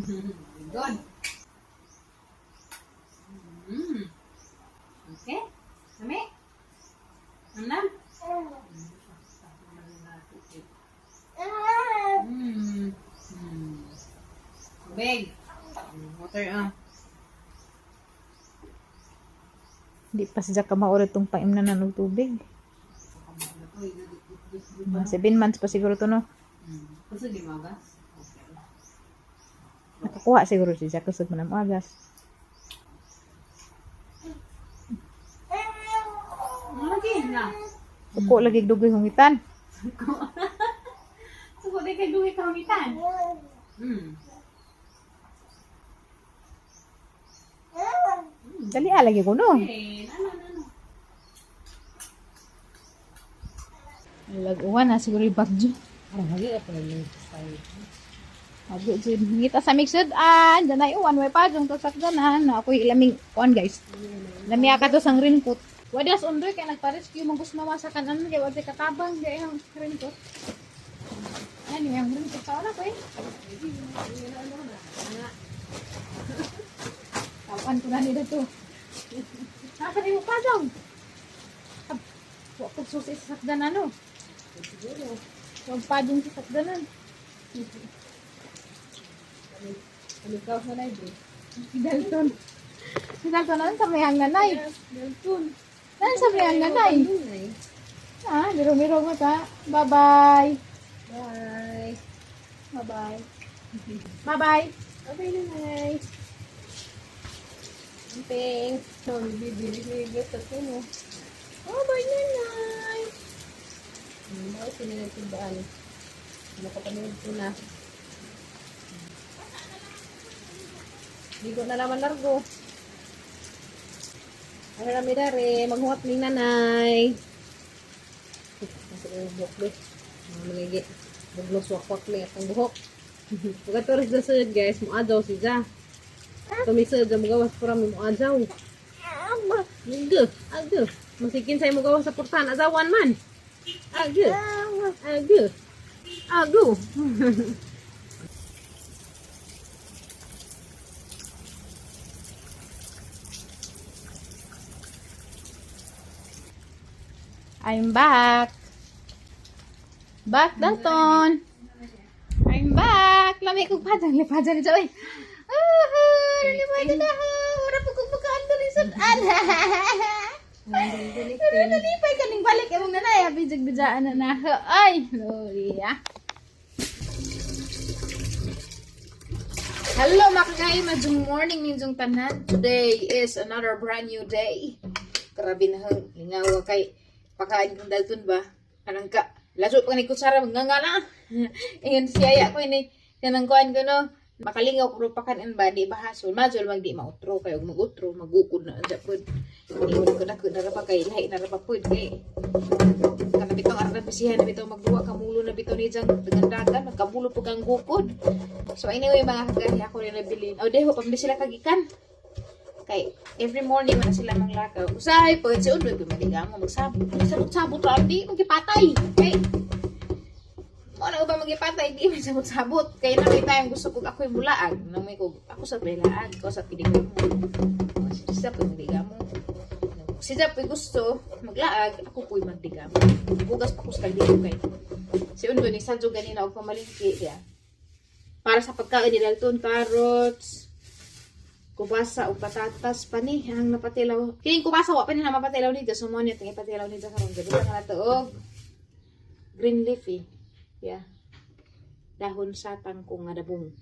Good. Okay. Lami? Namnam? Tubig. Water ah. Di pa siya kamaulit tong paimnanan og tubig. Mga 7 months pa siguro to, no? Gusto di magas? Okay. Nakakuha siguro siya kusog man ang agas. Ano lagi na? Suko lagi dugoy hungitan. Suko di kay duhi ka hungitan. Dali ah, lagi ko, no? Eh, ano, ano, ano. Laguan na siguro yung bagyo. Oh, lagi ako lang style. Bagyo jud. Ngita sa mixed ah, dyan ay uwan way pa jung tasakdanan. Na ako'y ilaming kuan, guys. Lami ka to sang raincoat. Wadas undoy kay nagpa-rescue man kus mama sa kanan kay wala katabang kay ang raincoat. Ano yung raincoat sa wala ko eh. Tawan ko na nila to. Nasa mo pa daw. Wa ko susi sa sakdanan, no. Huwag pa dun sa sakdanan. Ano ka sa live? Si Dalton. Si Dalton, ano sa mayang nanay? Dalton. Ano sa mayang nanay? Ah, miro-miro mo ta. Bye-bye. Bye. Bye-bye. Bye-bye. Bye-bye, nanay. Amping. So, bibili ni sa kuno. Bye-bye, nanay. Ano ba sinilagtibaan? Ano ka panood ko na? Ligo na naman largo. Ano na mi dare, maghuwat ning nanay. Nasa yung buhok be. Mga maligi. Buglos wakwak ni atong buhok. Pagkaturis na sud guys, muadyaw si Ja. Tumisod, mugawas pura mi muadyaw. Aga, aga. Masikin sa mugawas sa portahan, azawan man. Aga, aga. Ago. I'm back. Back, Dalton. I'm back. Lami kong padang lipadan ito. Ay. Ah, lipadan na. Wala po kong makaan dali sa an. Pero nalipay kaning balik imong nanay. Happy jigbijaan na na. Ay, Gloria. Hello mga kagay, good morning ninyong tanan. Today is another brand new day. Grabe na hang lingawa kay pakain kong Dalton ba? Anang ka, laso pa ni kutsara nga nga na. Ingon siya ya ko ini kanang kuan ko no. Makalingaw ko pakain ba di ba hasol. Majol mag di mautro kay og magutro magukod na adya pud. Ingon ko na ko na pa kay lahi na ra pa pud kay kana bitong arna bisihan na bitaw magduwa kamulo na bitaw ni jang dagan magkamulo pug ang gukod. So anyway mga kagahi, ako rin nabilin. O deho pamili sila kagikan. Kay every morning man na sila manglakaw. Usahay pag si Undoy gumaliga mo magsabot. Sabot-sabot ra di magipatay. Kay mo na ba magipatay di man sabot-sabot. Kay na may tayong gusto kog ako'y mulaag. Nang may kog ako sa belaag ko sa pidiga mo. Siya po magdiga mo. Siya po gusto maglaag, ako po'y magdiga mo. Bugas pa ko sa kaldero kay si Undoy ni Sanjo ganina og pamalingki ya. Para sa pagkain ni Dalton, carrots, kubasa o patatas pa ni ang napatilaw. Kining kubasa wa pa ni na mapatilaw ni so mo ni itong ipatilaw ni karon gabi ka na to og green leafy. Yeah. Dahon sa tangkong nga dabong.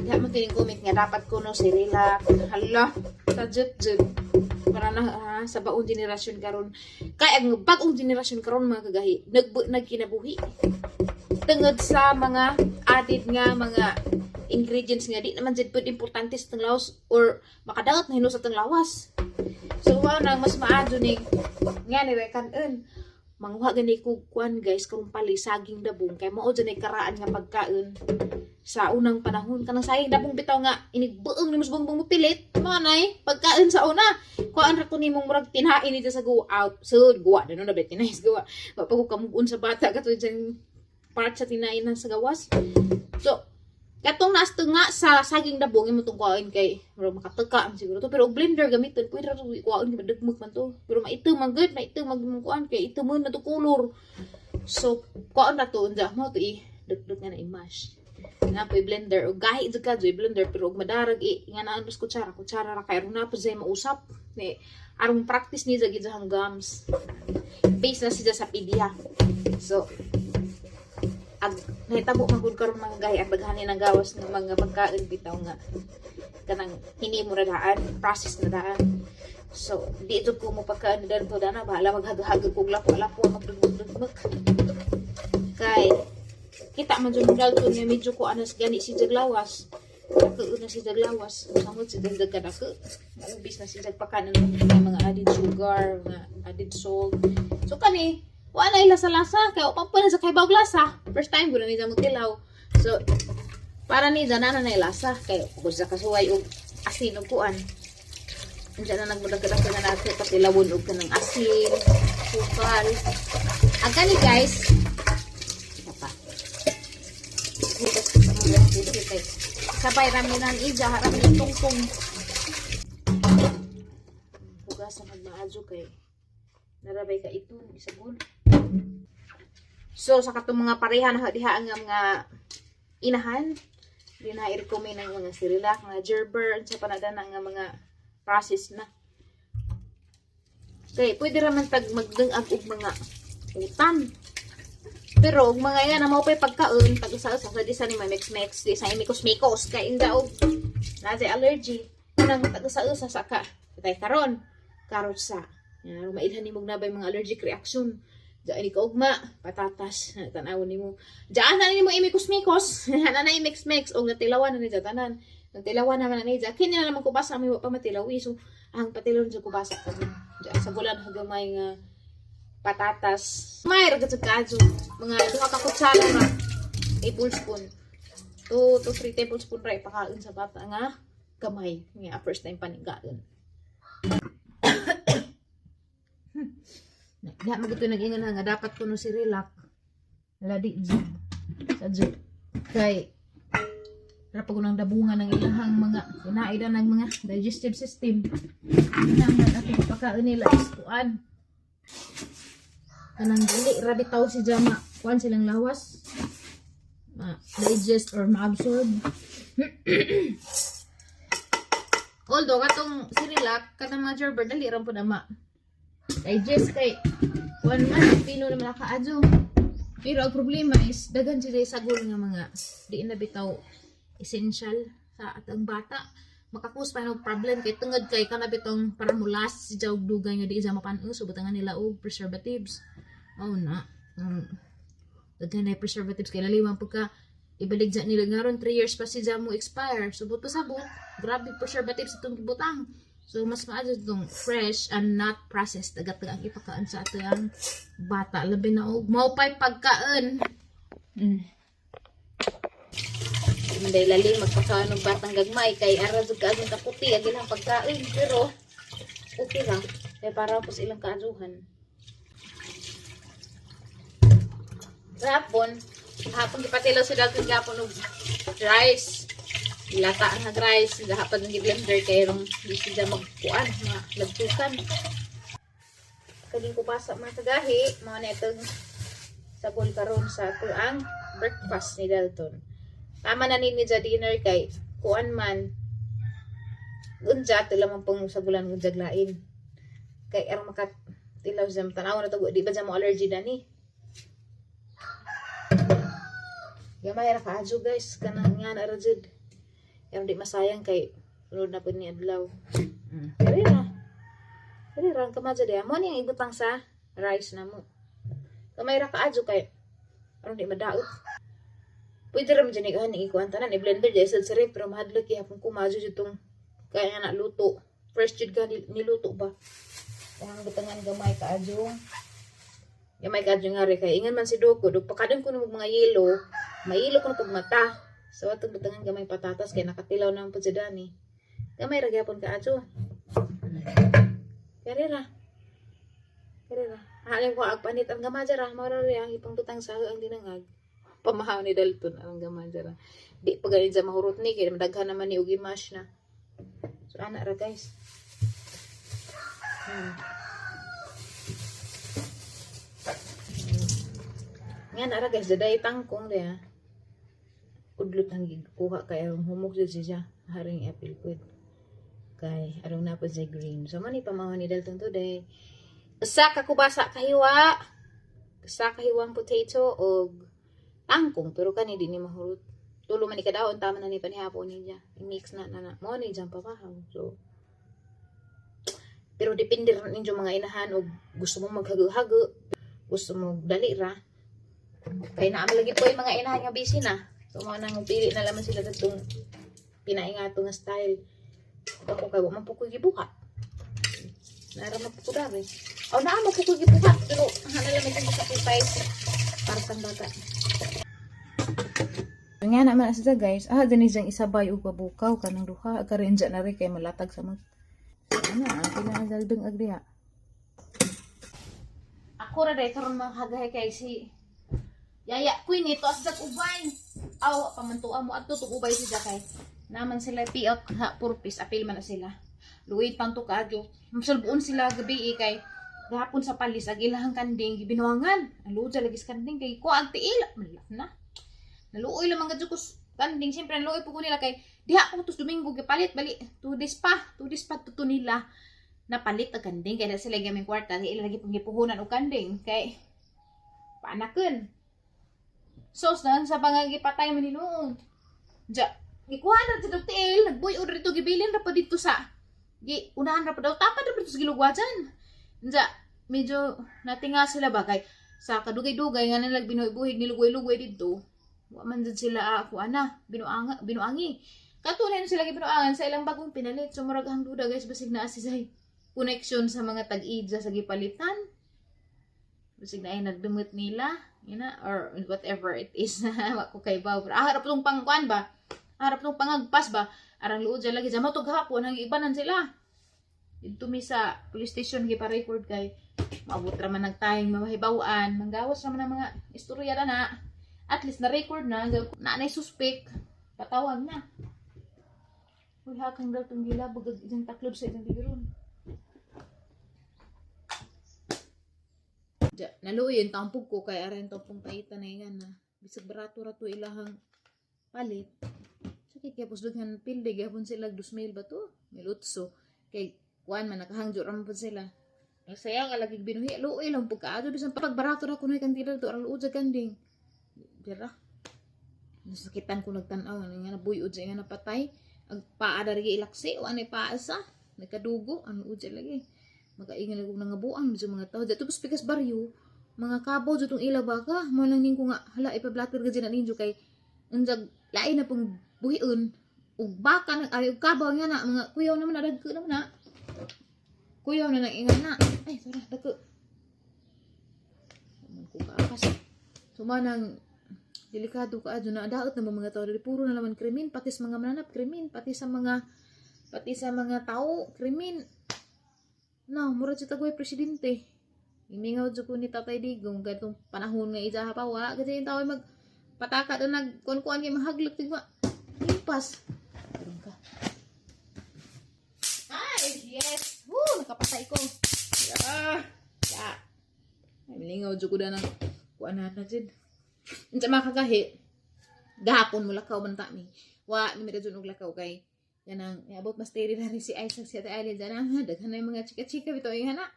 Diha mo kining comment nga dapat ko no si relax. Hala, sa jut jut. Para na ha, sa baong generasyon karon. Kay ang bagong generasyon karon mga kagahi, nag nagkinabuhi tungod sa mga added nga mga ingredients nga di naman jud pud importante sa tong lawas or makadaot na hinuon sa tong lawas. So mao nang mas maadyo ni nga ni kanon. Manguha gani ko kuan guys karong pali saging dabong kay mao jud karaan nga pagkaon sa unang panahon kanang saging dabong bitaw nga inigbuong ni mas bongbong mo pilit mao nay pagkaon sa una kuan ra ko nimong murag tinain ni sa go out so guwa na no na tinay sa gawa wa pa ko kamugon sa bata kato dyan part sa tinain na sa gawas. So Katong naas nga sa saging dabong imo tong kuhaon kay murag makateka man siguro to, pero og blender gamiton pwede ra to kuhaon kay madugmok man to, pero maitom man gud, maitom man imong kuan kay itom man na to color. So kuhaon na to, unja mo to i dugdug nga na i-mash na po blender og gahi jud ka blender, pero og madarag i nga na mas kutsara, kutsara ra kay aron na po siya mausap ni arong practice ni sa gidjahang gums base na siya sa pedia. So ag nahitabo man gud karon, mga gahi, ang daghan ng gawas ng mga pagkain bitaw nga kanang hinimo na daan, process na daan. So di jud ko mo pagkain dito dana, bahala maghagahag kog lapo-lapo, magdugmok kay kita man jud Dalton nga medyo ko anas gani si jaglawas. Dako na si jaglawas, samot si jag kadako, maubis na si jag pakanan ng mga added sugar, mga added salt. So kani wala na lasa-lasa kay wa pa na sa kay bawg lasa. First time ko na niya magtilaw. So para ni na na lasa kay ug sa kasuway og asin og kuan. Unsa na nagmudag-dag na nato patilawon og kanang asin, sukal. Ang kani guys, pa. Hugas ko sa mga pusi kay sabay raminan ija harap ni tungtong. Hugasan magmaadyo kay narabay ka ito isabon. So sa katong mga pareha na diha ang mga inahan, di na i-recommend ang mga Cerelac, mga Gerber, sa panadana nga mga process na. Kay pwede ra man tag magdungag og mga utan. Pero og mga yan mao pay pagkaon, pag usa-usa sa di sa ni mix-mix, di sa mikos-mikos kay inda og na allergy. Kanang tag usa-usa sa ka. Kay karon, karot sa. Yan, mailhan nimo na mga allergic reaction. Diyan ni kaugma, patatas, tan-awon nimo. Diyan na nimo imikos-mikos, na na i-mix-mix og natilawan na ni tanan. Natilawan naman na ni. Kini na naman kubasa may wa pa matilawi. So ang patilon sa kubasa karon. Diyan sa gulan hagamay nga patatas. May ra gud kadyo. Mga duha ka kutsara ra. Tablespoon. 2 to 3 tablespoon ra ipakaon sa bata nga gamay nga first time panigaon. Na magito nag-ingon nga dapat kuno si Relax. Ladi jud. Sa jud. Kay ra pa kunang dabungan ng ilahang mga kinaida ng mga digestive system. Kinahanglan atong pakaon nila is kuan. Kanang dili ra bitaw si jama kuan silang lawas. Ma-digest or ma-absorb. Although katong si Relax, katong mga Gerber dali ra pud na ma digest kay kuan man pino naman nakaadyo. Pero ang problema is daghan sila sagol nga mga di na bitaw essential sa atong bata. Makakus pa og problem kay tungod kay kana bitong para mulas si jawg dugay nga di siya mapan-os, so butangan nila og preservatives. Mao na. Daghan na preservatives kay laliman pagka ibalik dyan nila ngaron 3 years pa si mo expire. So but pasabot, grabe preservatives itong gibutang. So mas maayo itong fresh and not processed agad ang ipakaon sa atong bata, labi na og mao pay pagkaon. Hindi lali magpakaon og batang gagmay kay ara jud kaadong kaputi ang ilang pagkain, pero okay ra kay para po sa ilang kaaduhan. Hapon, hapon gipatilaw sila Dalton gapon og rice. Lata ang rice, gahapon ng blender kay rong di sila magkuan, malagtukan. Kaging kupasa mga kagahi, mga netong sagol karon sa ang breakfast ni Dalton. Tama na ni sa dinner kay kuan man unja to lamang pong sagulan unja lain. Kay aron makatilaw sa tanaw na to, di ba mo allergy dani? Gamay ra kaadyo guys, kanang nga na ra jud. Yang di masayang kay sunod na pud ni adlaw. Kari ra. Kari ra ang kamadyo diha. Mo ni ang ibutang sa rice na mo. Gamay ra kaadyo kay aron di madaot. Pwede ra man dyan ikahan ikuan tanan i-blender dyan sa ref, pero mahadlok gihapon ko madyo jud tong kaya na luto. First jud ka niluto ba. Ang butangan gamay kaadyo. Gamay kaadyo nga rin kay ingan man si Doko, dug pakadon ko ng mga yelo, mayelo ko na pag mata. So atong butangan gamay patatas kay nakatilaw naman pud si Dani. Gamay ra gyapon kaadyo. Kari ra. Kari ra. Halim ko ag panit ang gamay ra, mao ra ang ipangbutang sa ang dinangag. Pamahaw ni Dalton ang gamay ra. Di pa ganit sa mahurot ni kay madaghan naman ni og mash na. So ana ra, guys. Nga na ra, guys, daday tangkong diya. Udlot ang gikuha kay ang humok jud siya haring apple pud. Kay arong na po sa green. So man pamahaw ni Dalton today. Usa ka kubasa kahiwa. Usa ka hiwang potato og tangkong, pero kani di ni mahurot. Tulo man ni kadaon, tama na ni panihapon niya. I-mix na na na. Mo ni diyang pamahaw. So pero depende rin ninyo, mga inahan, og gusto mo maghago-hago, gusto mo dali ra. Kay naa man lagi po yung mga inahan nga busy na. So mo nang pili na laman sila datong pinaingato nga style. Ako kay wa man po ko gibuhat. Nara man po ko dari. Aw, naa man po ko gibuhat pero hana lang may sacrifice para sa bata. Nga naman siya, guys. Ah, dini siyang isabay og pabukaw kanang duha karon dyan na rin kay malatag sa mga. Ana, ang pinadaldeng agdiha. Ako ra day karon mga hagay kay si Yaya Queen ito as ubay. Aw, pamantua mo adto tug ubay si Jakay. Naman sila piot ha purpose apil man na sila. Luwid pang to kaadyo. Masulbuon sila gabi eh, kay gahapon sa palis ag ilahang kanding gibinuangan. Ang luod sa lagis kanding kay ko ang tiil. Malak na. Naluoy lang mga ko kanding. Siyempre naluoy po ko nila kay diha ko tos Domingo gipalit bali 2 days pa, 2 days pa tuto nila napalit ang kanding kay na sila gaming kwarta ila lagi pang gipuhunan og kanding kay paanaken. Sos na sa pangagipatay man hinuon. Ja, gikuha na dito tiil, nagbuy or dito gibilin ra pa dito sa gi unahan ra pa daw, tapad ra pa dito sa gilugwajan. Ja, medyo natinga sila ba kay sa kadugay-dugay nga nilag binuhi-buhig nilugoy-lugoy dito. Wa man jud sila kuan na, binuanga binuangi. Katunay na sila gibinuangan sa ilang bagong pinalit. So murag ang duda, guys, basig naa si say connection sa mga tag-idya sa gipalitan. Basig na ay nagdumot nila, yun na, or whatever it is. Wa ko kay baw. Pero harap tong pangkuan ba? Harap tong pangagpas ba? Arang luod dyan lagi. Diyan mo hapon, ang ibanan sila. Dito mi sa police station gipa-record kay maabot ra man nagtayong mamahibawan, manggawas ra man ang mga istorya na na. At least na record na, na nay suspect, patawag na. Uy, hakang daw itong gilabog, isang taklob sa isang bibiron. Ja, naluoy yung tampog ko kay aray tampong paita na yan na. Bisag barato ra to ilahang palit. Sakit kaya pus dughan pilde gyapon sila 2,000 ba to? Milutso. Kay kuan man nakahangjo ra man pud sila. Ang saya nga lagi binuhi luoy lang pagkaado bisan pag barato ra kuno kantida to arang luod sa kanding. Dira. Nasakitan ko nagtan-aw nga nabuyod sa nga napatay. Ang paa dari ilaksi o anay paa sa nagkadugo ang luod sa lagi. Makaingan lang kong nangabuang sa mga tao. Dito pas pikas baryo, mga kabaw dito ila baka. Mo nang ning ko nga, hala, ipablatter ka dyan na ninyo kay unjag lain na pong buhion ug baka nang ay ug kabaw nga na mga kuyaw naman na dagko naman na. Kuyaw na nang ingan na. Ay, sorry, dagko. Man ko kaakas. So manang delikado ka adyo na daot na mga tao diri, puro na naman krimen, pati sa mga mananap krimen, pati sa mga tao krimen. No, murag sa tagoy presidente. Imingaw jud ko ni Tatay Digong katong panahon nga isa pa wa kasi yung tao ay mag pataka do nag kuan-kuan kay mahaglok tigwa. Limpas. Karon ka. Ay, yes. Woo, nakapatay ko. Yeah. Yeah. Ay, milingaw jud ko na ng kuan na jud. Unsa makagahi? Gahapon mo lakaw man ta mi. Wa ni mi og lakaw kay kanang niabot mas diri na rin si Isaac si Ate Alin dyan ah, daghan na yung mga chika-chika bitaw yung hana.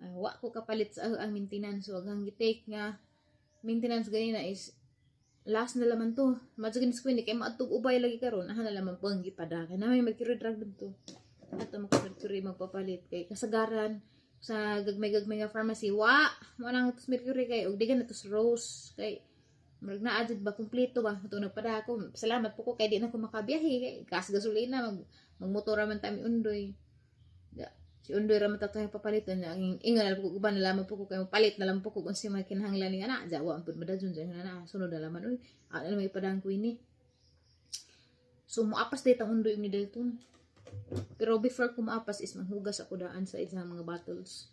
Ah, wa ko kapalit sa ang maintenance, so ang gitake nga maintenance ganina is last na laman to. Madyo ko hindi kay maadtog ubay lagi karon. Aha na laman po ang gipada. Kay na may mercury drug dito. Ato maka-mercury magpapalit kay kasagaran sa gagmay-gagmay nga pharmacy wa mo nang tos mercury kay og digan na tos rose kay murag naa jud ba, kumpleto ba ato nagpada ako. Salamat po ko kay di na ko makabiyahe kay gas gasolina, magmotor ra man ta mi Undoy. Ya, si Undoy ra man tatay papalitan niya ang ingon na po ko uban na lamang po ko kay palit na lang po ko kung si may kinahanglan ni ana ja wa pud madadyon ja na sunod na laman. Uy, ana na may padang ko ini. So moapas day tang Undoy ni Dalton, pero before ko maapas is manghugas ako daan sa isang mga bottles.